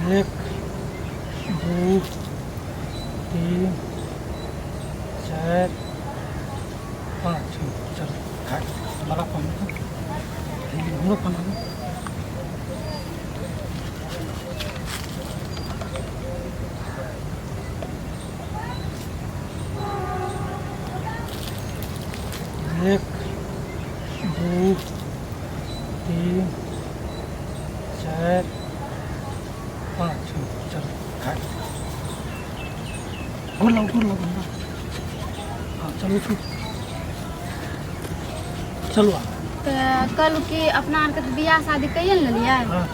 एक, दू, तीन, चारि, पाँच। चल खा, बड़ा पानी हमरो खाना दे। एक, दू, तीन, चारि, पाँच। चल खा, गोर लागू, गोर लागू। हाँ, चलू चलू चलू आब। तऽ कहलहुँ कि अपना आरके तऽ बियाह शादी कैये ने लेलियै। हाँ।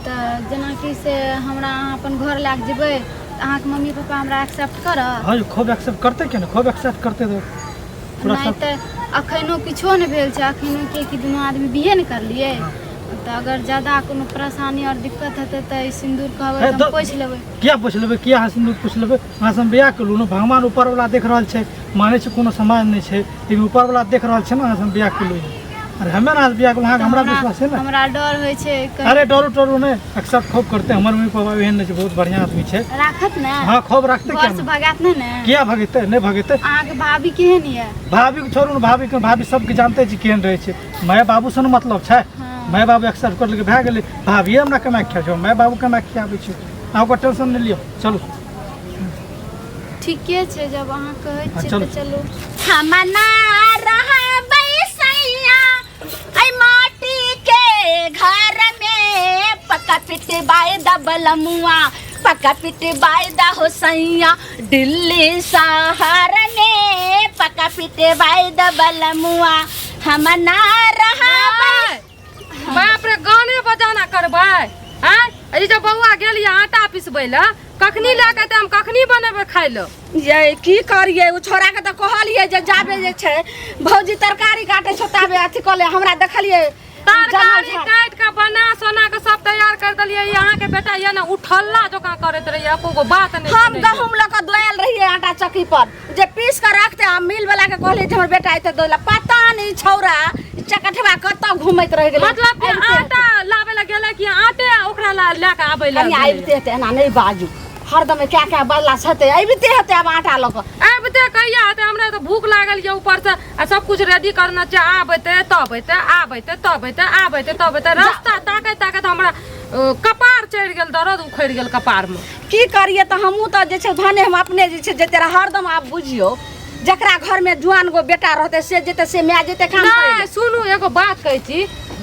तऽ जेनाकि से हमरा अहाँ अपन घर लए कऽ जेबै तऽ अहाँके मम्मी पापा हमरा एक्सेप्ट करत? हाँ, खूब एक्सेप्ट करते के ना, खूब एक्सेप्ट करते तो पूरा नहि सब। तऽ अखनो किछो नहि भेल छै, अखनो के कि दुनू आदमी बिहे नहि करलियै। तऽ अगर ज्यादा कोनो परेशानी आओर दिक्कत हेतै तऽ ई सिन्दूर कहबै हे, तऽ हम पोछि लेबै। किया पोछि लेबै? किया अहाँ सिन्दूर पोछि लेबै? अहाँ से हम बियाह केलहुँ ने, भगवान ऊपरवला देख रहल छै। मानै छै कोनो समाज नहि छै, लेकिन ऊपरवला देख रहल छै ने। अहाँ से हम बियाह केलहुँ, अरे हमे ने अहाँ से बियाह केलहुँ, अहाँके तऽ हमरा विश्वास छै ने। हमरा डर होइ छै कहीं- अरे डरू टरू नहि, एक्सेप्ट खूब करते। हमर मम्मी पापा एहन नहि छै, बहुत बढ़िआँ आदमी छै। राखत ने? हाँ, खूब राखते। घर किया से नहि? भगात नहि ने? किया भगेतै? नहि भगेतै। अहाँके भाभी केहन यऽ? भाभीके छोड़ू ने, भाभीके, भाभी सबके जानते छी केहन रहै छै। माय बाबूसँ ने मतलब छै। माय बाबू एक्सेप्ट कर लेलकै, भए गेलै। भाभिए हमरा केना खियाबै छै, माय बाबू केना खियाबै छै। अहाँ ओकर टेंशन नहि लिअ, चलू। ठीके छै, जब अहाँ कहै हाँ, छियै चलू। तऽ चलू। हम ना रहबै सैया ऐ माटी के घर में, पक्का पिटवाए द बलमुआ, पक्का पिटवाए द हो सैया दिल्ली शहर में, पक्का पिटवाए द बलमुआ, हम ना रहबै। बाप रे, गाने बजाना करबै आँय? ई जे बौआ गेल यऽ आटा पिसबै लए, कखनी लए कऽ एतै? हम कखनी बनेबै खाइ लए? ये की करिए, ओ छोड़ा के तऽ कहलिए जे जाबे जे छै भौजी तरकारी काटे छौ ताबे अथी कऽ ले। हमरा देखलिए तरकारी काटि कऽ बना सोना कऽ सब तैयार कर देलियै। ई अहाँके बेटा यऽ ने, उठल्ला जकाँ करैत रहैया, एको गो बात नहि हम सुनैया। गहूम लऽ कऽ दोयल रहिए आटा चक्की पर जे पीस कऽ रखते, आ मिल वाला के कहलिए जे हमर बेटा एते दोला। पता नहीं छौड़ा चकठवा कतऽ घूमैत रहि गेलै। मतलब कि आबिते आटा लाबै लए गेलै कि आटे ओकरा लए कऽ आबै लए कनि गेलै? आबिते हेतै, एना नहि बाजू, हरदम क्या क्या बदला छतै। अबिते हेतै आब आटा लऽ कऽ। आबिते कहिया हेतै? हमरा तऽ भूख लागल यऽ ऊपरसँ, आ सब कुछ रेडी करना छै। आब एतै तब एतै, आब एतै तब एतै, आब एतै तब एतै। रास्ता ताकैत ताकैत हमरा कपार चढ़ि गेल, दर्द उखड़ि गेल कपारमे। की करिए तऽ हमहूँ तऽ जे छै भने हम अपने जे छै जते हरदम। आब बुझियौ, जकरा घरमे जुआन गो बेटा रहतै से जेतै, से माय जेतै काम करै नहि लए। सुनू, एगो बात कहै छी,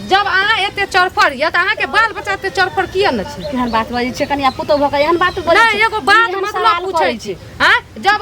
जब अहाँ एते चरफर यऽ तऽ अहाँके बाल बच्चा एते चरफर किया ने छै? केहन बात बजै छै कनिया, पुतोह भऽ कऽ एहन बात बजै नहि छै? एगो बात एहन मतलब सवाल पूछै करै छी। आँय, जब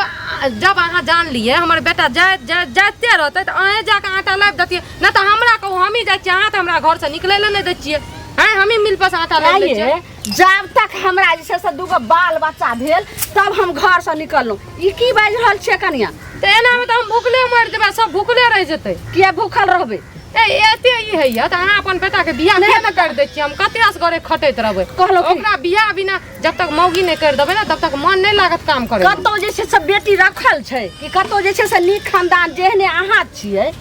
जब अहाँ जान लिए हमर बेटा जाइत जाइत जाइते रहतै तऽ अहेँ जाकऽ आटा लाबि दैतियै, नहि तऽ हमरा कहू, हमही जाइ छियै। अहाँ तऽ हमरा घरसँ निकलै लए नहि दै छियै। आँय, हमही मिल पर से आटा लाबि लै छियै। आइये, जब तक हमरा जे छै से दूगो बाल बच्चा भेल तब हम घरसँ निकललहुँ। ई की बाजि रहल छियै कनिया? तऽ एनामे तऽ हम भुखले मरि जेबै, सब भुखले रहि जेतै। किया भूखल रहबै? ए, एते ई होइया तऽ अहाँ अपन बेटाके बियाह किया नहि करि दै छियै? हम कते असगरे खटैत रहबै? कहलहुँ की? ओकरा बियाह बिना जब तक मौगी नहि करि देबै ने, तब तक मन नहि लागत काम करे। कतौ जे छै से बेटी रखल छै कि कतौ जे छै से नीक खानदान जेहने अहाँ छियै,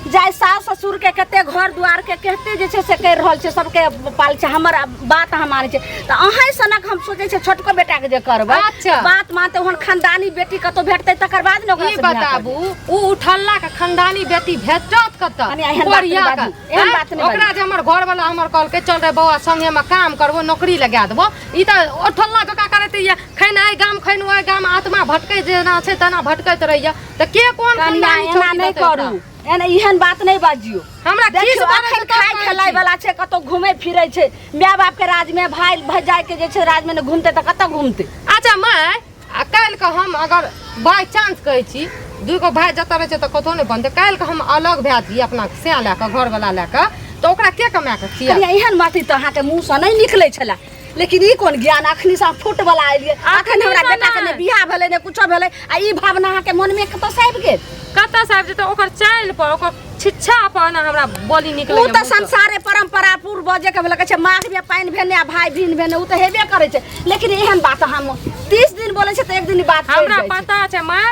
जाय सास ससुर के कते घर दुआर के कते जे छै से करि रहल छै, सबके पाल छै, हमर बात अहाँ मानै छै, तऽ अहें सनक हम सोचै छियै छोटको बेटाके जे करबै। अच्छा। बात मानतै ओहन खानदानी बेटी कतौ भेटतै तकर बाद ने ओकरा ई से बियाह करबै। बताबू, उ उठल्ला के खानदानी बेटी भेटत कतऽ? कनि एहन बात नहि कोरिया बाजू, के। एहन आँय? बात नहि बाजू। ओकरा जे हमर घरवाला हमर कहलकै, चल रे बौआ, संगे में काम करबो, नौकरी लगा देबो, ई तऽ उठल्ला जकाँ करैत या खैन आइ गाम, खैन ओहि गाम, आत्मा भटकै जेना छै तेना भटकैत रहैया। तऽ के कोन कनिया खानदानी एना छोड़ी नहि देतै ओकरा? करू, एना एहन बात नहि बाजियौ। हमरा खीस देखियौ बरै अखन छै तब खाय कहै खेलाय छी। वाला छै, कतौ घूमै फिरै छै, माय बाप के राज में, भाय भजाय के जे छै राज में ने घूमते तऽ कतऽ घूमते? अच्छा माय, आ काल्हि के हम अगर बाय चांस कहै छी, दुइ गो भाय जतऽ रहै छै तऽ कतहु नहि बनतै, काल्हि के हम अलग भए जइयै अपना सैं लए कऽ, घरवला लए कऽ, तऽ ओकरा के कमा कऽ खिया? कनिया, एहन बात तऽ अहाँके मुँह से नहि निकलै छलै, लेकिन ई कोन ज्ञान? अखनी से फुट वाला एलियै, अखन हमरा से बेटा के ने नहि। बियाह भेलै ने कुछो भेलै, आ ई भावना अहाँके मन में कतऽ से आबि गेल? कतऽ से आबि जेतै? ओकर चालि पर, ओकर छिच्छा पर ने हमरा बोली निकलै। ओ तऽ संसारे परंपरा पूर्वजे के भेलै, कहै छै माघ में पानि भेने आ भाय भिन भेने, ओ तऽ हेबे करै छै। लेकिन एहन बात हम 30 दिन बोलै छै तऽ एक दिन ई बात कहि हमरा जाइ छै। पता छै माय,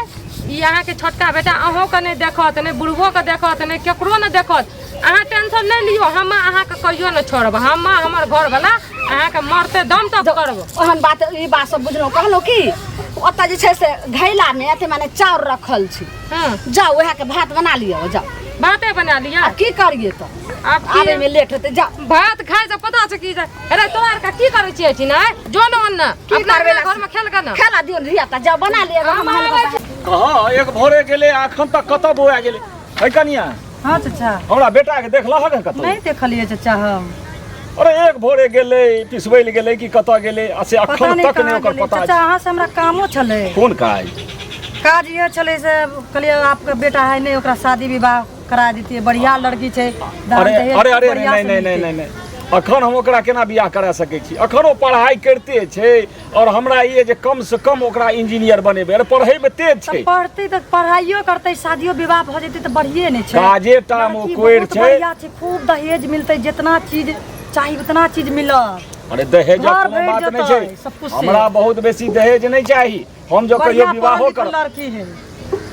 ई अहाँके छोटका बेटा अहूँके नहि देखत, नहि बुढ़बोके देखत, नहि केकरो नहि देखत। अहाँ टेंशन नहि लियौ, हम अहाँके कहियो नहि छोड़ब। हम हमर घरवला अहाँके मरते दम तक करब। ओहन बात ई बात सब बुझलहुँ। कहलहुँ कि ओतऽ जे छै से घैलामे अथी माने चाउर रखल छै। हँ। जाउ उएह के भात बना लिअ, जाउ भाते बना लिअ। आब की करियै तऽ? आब की आबैमे लेट हेतै, जाउ। भात खाइ से पता छै की छै? अरे तोरा आरके की करै छियै एहिठिना? जो ने ओन्ने की अपना करबै? अपना घरमे खेल के ने खेला दियौ ने धिया पुता, जाउ बना लिअ। हम आबै छी। कहाँ एक भोरे गेलै, अखन तक कतऽ बौआ गेलै? है कनिया। हाँ चचा। हमरा बेटा के देखलहक है कतौ? नहीं देखलिए चचा हम। अरे एक भोरे गेलै, पिसबै लए गेलै कि कतऽ गेलै, आ से पता अखन नहीं तक नहि कहाँ ओकर गेलै। पता चचा छै। अहाँ से हमरा कामो छलै। कोन काज? काज इहे छलै से कहलिए आपके बेटा है नहीं, ओकरा शादी विवाह करा देतियै, बढ़िया लड़की छै, दान अरे दहेज अरे अरे बढ़िया नहीं से नहीं नहीं मिलतै। नहीं नहीं, अखन हम ओकरा केना बियाह करा सकै छी? अखन ओ पढ़ाई करिते छै और हमरा ई जे कम से कम ओकरा इंजीनियर बनेबै। अरे पढ़ैमे तेज तऽ छै। पढ़तै तऽ पढ़ाइयो करतै, शादियो विवाह भऽ जेतै तऽ बढ़िए ने छै। काजे टा मे ओ लड़की कोरि बहुत छै। बढ़िया छै, खूब दहेज मिलतै, जितना चीज चाही उतना चीज मिलत। अरे दहेजक घर कोनो भरि बात नहि जेतै, छै, सब कुछ से। हमरा बहुत बेसी दहेज नहि चाही। हम जो कहियो बढ़िया विवाहो पढ़ल लिखल करब, लड़की है,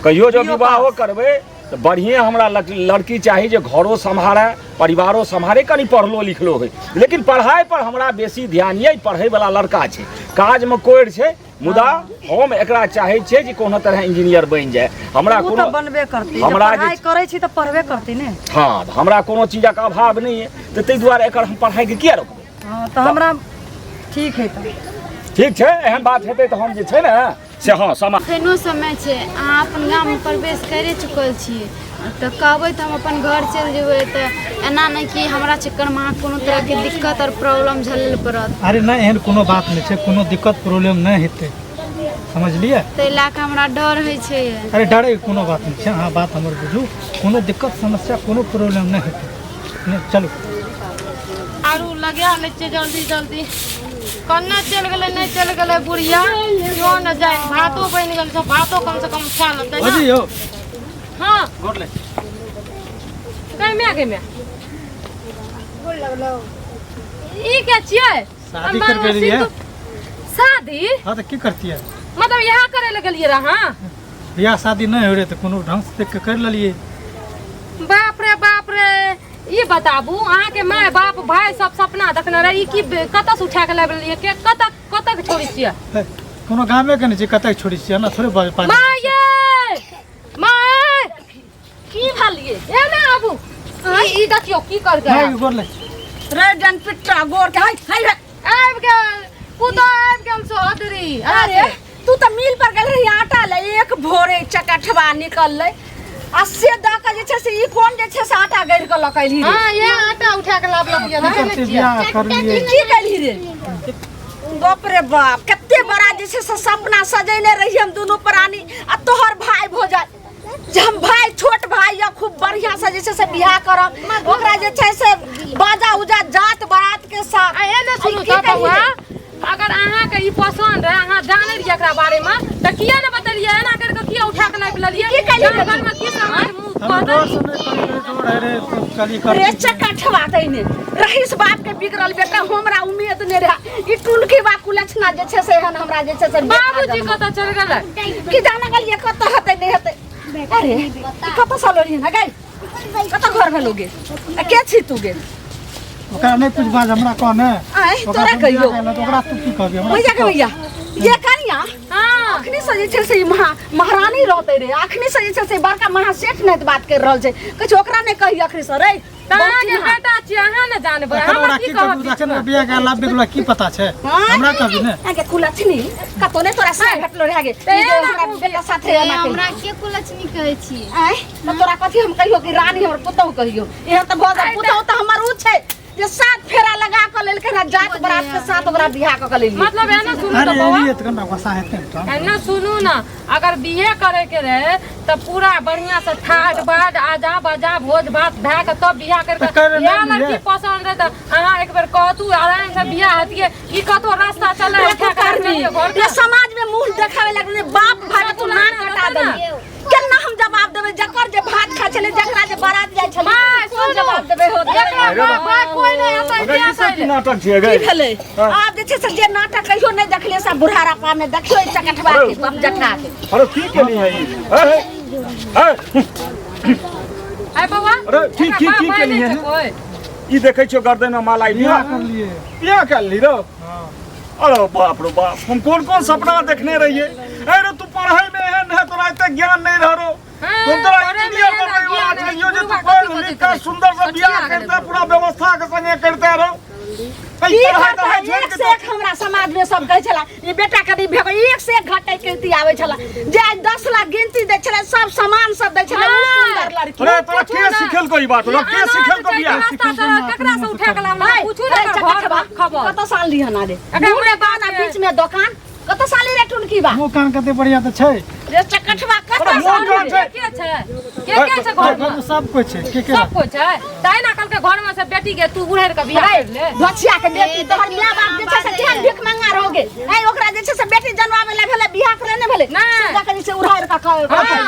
कहियो जो बीओ विवाहो पास। करबै तऽ बढ़िए हमरा लड़की चाही जे घरो सम्हारे, परिवारो सम्हारे, कनि पढ़लो लिखलो होइ। लेकिन पढ़ाइ पर हमरा बेसी ध्यान यऽ। पढ़ैवला लड़का छै, काजमे कोरि छै, मुदा हम एकरा चाहै छियै जे कोनो तरह इंजीनियर बनि जाय। हमरा ओ कोनो तऽ बनबे करतै, जब हमरा जे पढ़ाइ करै छी तऽ पढ़बे करतै ने। हँ, तऽ हमरा कोनो चीजक अभाव नहि यऽ, तऽ ताहि दुआरे एकर हम पढ़ाइके किया रोकबै? हँ तऽ हमरा ठीक है तऽ ठीक छै, एहन बात हेतै तऽ हम जे छै ने से हँ समा एखनो समय छै, अहाँ अपन गाममे प्रवेश करि चुकल छी तऽ कहबै तऽ हम अपन घर चलि जेबै। तऽ एना नहि कि हमरा चक्करमे अहाँ कोनो तरहके दिक्कत आओर प्रॉब्लम झेलै लए पड़त। अरे नहि, एहन कोनो बात नहि छै, कोनो दिक्कत प्रॉब्लम नहि हेतै, समझलियै? ताहि लए कऽ हमरा डर होइ छै। अरे डरैके कोनो बात नहि छै, अहाँ बात हमर बुझू, कोनो दिक्कत समस्या कोनो प्रॉब्लम नहि हेतै। नहि चलू। आरू लगा लै छियै जल्दी जल्दी। कन्ने चलि गेलै, नहि चलि गेलै बुढ़िया क्यो ने जाय। भातो बनि गेल छै, भातो कम से कम खा लेतै ने। भौजी यौ। हँ। गोर लै। गै माय, गै माय, ई के छियै? शादी करके एलियै। शादी? हाँ तऽ की करतियै? मतलब इएह करे लए गेलियै रह? हाँ, बियाह शादी नहि होइ रहै तऽ कोनो ढंग से देख के करि लेलियै। बाप रे बाप रे, ई बताबू अहाँके माय बाप भाय सब सपना देखने रहे, ई की कतऽ से उठा के लाबि लेलियै? के कतऽ कतऽ के छोड़ी छियै? हे, कोनो गामे के नहि छै, कतऽ के छोड़ी छियै, एना थोड़े बाज पाज। माय ये माय, की भेलियै? एना आबू, ई देखियौ की करके माय गोर लै। रे डन पिट्टा गोर के, हाय हाय रे। आबि गेल पुतोह, आबि गेल सोहदरी। अरे तू तऽ मिल पर गेल रही आटा ले, एक भोरे चकठवा निकललै आ से दऽ के जे छै से ई कोन जे छै से आटा गड़ि कऽ लऽ के एलही रे? हाँ, ये आटा उठा के लाबलक ये, की देखै करतै नहि छियै? बियाह करलियै। ई की केलही रे? बाप रे बाप, कते बड़ा जे छै से सपना सजेने रही हम दुनू प्राणी आ तोहर भाय भऽ जाय जे हम भाय, छोट भाय या खूब बढ़िया से जे छै से बियाह करब, ओकरा जे छै से बाजा उजा जात बारात के साथ। आ एने सुनू आ ई की तऽ केलही बौआ, रे? अगर अहाँके ई पसन्द रहे, अहाँ जानै रहियै एकरा बारे में, तऽ किया ने बतेलियै? एना कर के किया उठा के लाबि लेलियै? की केलियै? गाम घर में की समाज मुँह हम कहतै? डर से नहि करी, डर है रे तो कली रे कर। चकठवा तैने रहीस बाप के बिगड़ल बेटा, हमरा उम्मीद नहि रहे ई टुनकी बा कुलक्षणा जे छै से एहन हमरा जे छै से बेटा बाबूजी जन्म। कतऽ चलि गेलै? की जाने गेलियै कतऽ हेतै नहि हेतै। अरे ई कतऽ से लोरी ना गई, कतऽ घर भेलो गे? आ के छी तू गे? ओकरा नहि कुछ बाज, हमरा कह ने। आँय, ओकरा तोरा से कहियो। बियाह केलक, ओकरा तू की कहबी हमरा? भैया के भैया ये कनिया। हाँ। अखनी से जे छै से ई महारानी रहते रे, अखनी से जे छै से बड़का महासेठ नहि बात कर रहल छै, कहै छै ओकरा नहि कही अखनी से रे। तऽ अहाँके बहुत बेटा छियै, अहाँ ने जानबै, एखन हमरा ओकरा की की कहब? कहबी? एखन बियाह के लाभ बिगला की पता छै? हमरा कहबी ने। आगे कुलक्षणी कतौ नहि तोरा से भेटलो रे आगे ई जे हमरा बेटा साथे ए, एना केलकै। हमरा के कुलक्षणी कहै छी? आँय, तऽ तोरा कथी हम कहियो कि रानी हमर पुतहु कहियो? एहन तऽ भऽ गेल पुतहु तऽ हमर उ छै जे सात फेरा लगा कऽ लेलकै ना, जात बरात के साथ ओकरा बियाह कऽ के लेलियै। मतलब एना सुनू अरे तऽ बौआ, एलियै तऽ कनिटा गुस्सा हेतै ने तऽ। एना सुनू ने, अगर बिहे करे के रहे तऽ पूरा बढ़िया से ठाट बाट आजा बाजा भोज भात भए के तब बियाह करके तऽ करे इएह नहि लड़की बियाह। पसंद रहे तऽ अहाँ एक बेर कहतू, आराम से बियाह हेतियै। ई कतौ रास्ता चले रे उठा के करनी, चलिए घर रे समाज में मुंह देखावे लगले, बाप भाई के तू नाक कटा देली। केना हम जवाब देबै? जकर जे भात खाइ छलै, जकरा जे बारात जाइ छलै, माय, कोन सुनू। जवाब देबै हो? एकरा बाप भाई कोई नहीं हतै अगर बियाह ई सब की करै। नाटक छियै की गै? भेलै? हाँ। आब जे छै से जे नाटक कहियो नहि देखलियै सब बुढ़ारापा में देखियौ ई चकठवा के बाप जठा के। अरे की केली है ई? हे, हे, हे। आय बौआ अरे की की की के केलिए लिए कोई ई देखै छियो गर्दन में माला ई बियाह बियाह कर लिए। बियाह कर ली रो। अरे बाप रो बाप, हम कौन कौन सपना देखने रहिए। अरे तू पढ़ाई में एहन है, तोरा एते ज्ञान नहीं रह रो। हम तोरा पढ़ै में इंजीनियर एहन बनबै वाला ज्ञान है, चाहियो जे तू बुढ़बा पढ़ कथी लिख के बजैत सुंदर से कथिया बियाह गेलै करते, पूरा व्यवस्था के संगे करते रहो। की पढ़ाई करतै? तढ़ाई छोड़ि एक के से एक हमरा समाज में सब कहै छला ई बेटा कदी भेगो, एक से एक घटै कीर्ति आबै छला जे आइ 10 लाख गिनती दै छलै, सब सामान सब दै छलै, उ सुंदर लड़की। अरे तोरा के सिखेलको ई बात? तोरा के सिखेलको बियाह? रास्ता से केकरा से उठा के लावल पूछू अरे ने चकठबा, घर खबर। कतऽ साल लिहन रे? एकरा मुँह माय कान आ बाप के। बीच में दोकान कतऽ साली रे टुनकी बा? मुँह कान कते बढ़िया तऽ छै। रे चकठबा कतऽ अरे मुँह साली कान रे? छै। के छै? के के छै घर घर में? में सब कोइ छै। के के सब कोइ छै तै ना कल के घर में से बेटी के तू उड़ेर के बियाह कर ले। धोछिया के बेटी तोहर माय बाप जे छै से केहन भीख मंगा रहोगे? ऐ ओकरा जे छै से बेटी जनवावे ला भेलै, बियाह करे नै भेलै। नै। सीधा के जे छै उड़ाइर के खाओ।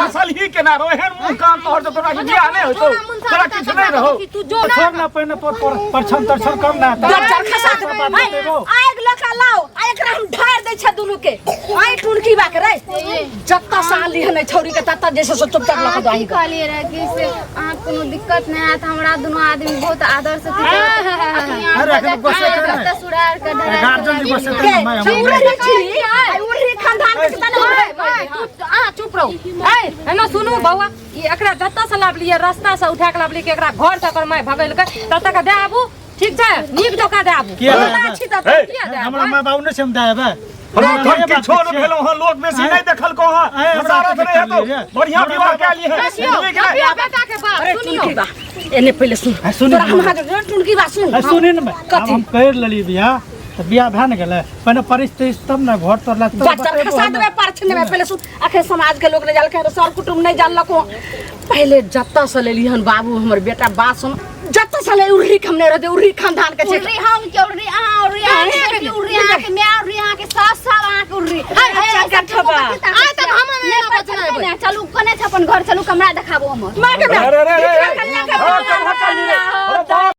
फसल ही केना रहो एहन मुँह कान तोहर जे तोरा के बियाह नहि होतो, तोरा किछु नहि रहो। तू जो छोड़ ना पहिने पर पर परछन तरछन कम ना हेतै। जब खसा सब बात देबै। बतेबो। आगि लऽ कऽ लाओ आ एकरा हम ढारि दै छै दुनू के। आइ टुनकी बा के रे जत्ता साल लिहन छौरी के तत्ता जे छै से चुपचाप लऽ कऽ अहाँ दही की कहलियै रहए कि से अहाँ कोनो दिक्कत नहि हैत, हमरा दुनू आदमी बहुत आदर से अरे एखन गुस्से कर नहि। सुधार के धरा गार्जियन जी गुस्से के कर मैं हम उड़ही छी आ उड़ही खानदान के तने माय, तू अहाँ चुप रहू। ए एना सुनू बौआ, ई एकरा जतऽ से लाबलियै रास्ता से उठा के लाबलियै कि एकरा घर से एकर माय भगेलकै ततऽ के दए आबू, ठीक छै? नीक जकाँ दए आबू। किया दए छी आबै? तऽ हे, किया दए हमरा आबू? माय बाबू नहि छै, हम दए आबै। हमरा हमरा एखन माय बाप किछो नहि छियै। भेलौ हँ, लोक बेसी नहि देखलकौ हँ। आँय, हमरा हसारत कथी नहि हेतौ। करलियै रे? बढ़िया हमरा विवाह माय कए लिहे। देखियौ, बुझलियै कि नहि? देखियौ बेटा के बाप, अरे सुनियौ। टुनकी बा एने पहिले सुन। आ, सुनी तोरा हम ने। हाथ टुनकी बा सुन। आ, सुनी ने मैं। आब कथी? हम करि लेलियै बियाह तऽ बियाह भए ने गेलै, पहिने परिस्थिति तब ने घर तोड़ला तब बच्चा बतेबो खसा हमे। देबै पर छने में। पहिले सुन, अखन समाज के लोग नहीं जानलकै, सर कुटुम्ब नहीं जानलको। पहिले जत्ता से लेली हन बाबू हमर बेटा बात सुन, जत्ता से ले उर्री हम नहीं रहते, उर्री खानदान के छै। उर्री हम के उर्री अहाँ, उर्री अहाँ के बेटी, उर्री अहाँ के माय, उर्री अहाँ के सास सब अहाँ के उर्री। अच्छा, कठबा। आइ तक हम नहि बचना एबै। चलू कने छै अपन घर, चलू कमरा देखाबू हमर। माय के अरे, अरे, अरे, अरे। कन्या के हाँ, कहाँ चलली रे?